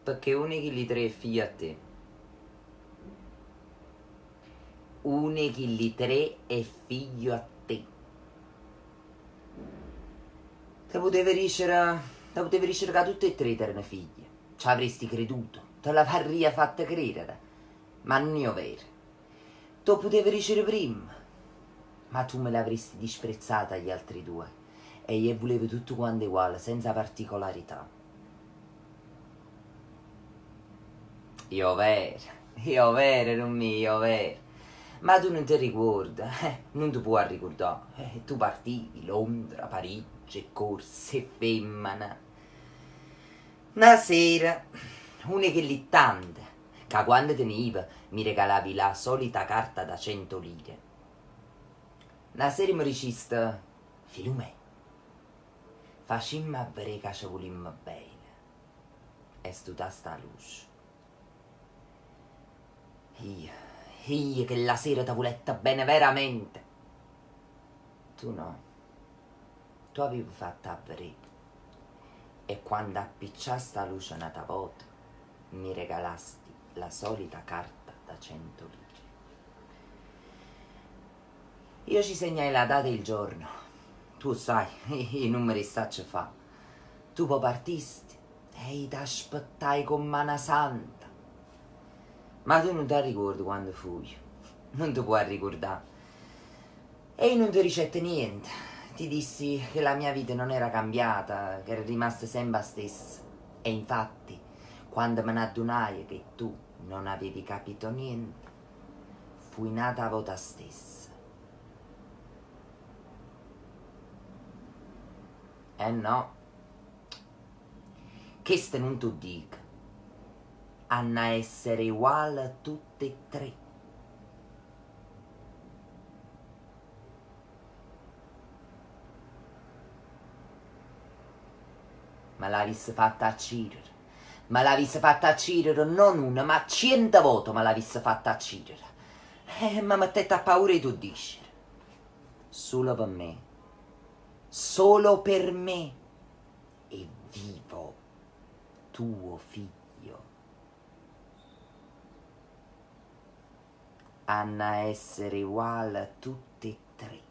Pecché uno 'e chilli tre è figlio a te. Uno 'e chilli tre è figlio a te. Te putevo dicere, te putevo dicere ca tutt' 'e tre t'erano figlie. Ce avresti creduto, te l'avarria fatto credere, ma nun è overo. T' 'o putevo dicere primma, ma tu me l'avresti disprezzata agli altri due e je 'e vulevo tutte quante uguale, senza particolarità. È overo, è overo, Rummì, è overo. Ma tu nun te ricuorde, eh, nun te può arricurdà. Eh, tu partivi, Londra, Parigi, 'e corse, 'e femmene. Na sera, una 'e chelli tante, ca quando te ne ive mi regalavi la solita carta da cento lire. Na sera me diciste, Filumè, facimme a verè ca ce vulimme bene. E stutaste 'a luce. Io, io chella sera te vulette bene veramente. Tu no. Tu avive fatto a verè. E quando appicciaste 'a luce n'ata vota, mi regalasti la solita carta da cento lire. Io ci segnai la data e il giorno. Tu 'o sai, 'e nummere 'e saccio fa. Tu po' partiste e i' t'aspettai comm'a na santa. Ma tu nun t'arricuorde quando fuje, nun te può arricurdà. E io nun te dicette niente, ti dissi che la mia vita non era cambiata, che era rimasta sempe 'a stessa. E infatti, quando me n'addunaje che tu non avevi capito niente, fui n'ata vota 'a stessa. Eh no, chesto nun t' 'o dico, hanna essere uguale tutt' 'e tre. Me l'avisse fatta accirere, me l'avisse fatta accirere non una ma ciento vote me l'avisse fatta accirere. E me mettette appaura 'e t' 'o dicere. Sulo pe me, solo per me è vivo tuo figlio. Hanna essere uguale tutt' 'e tre.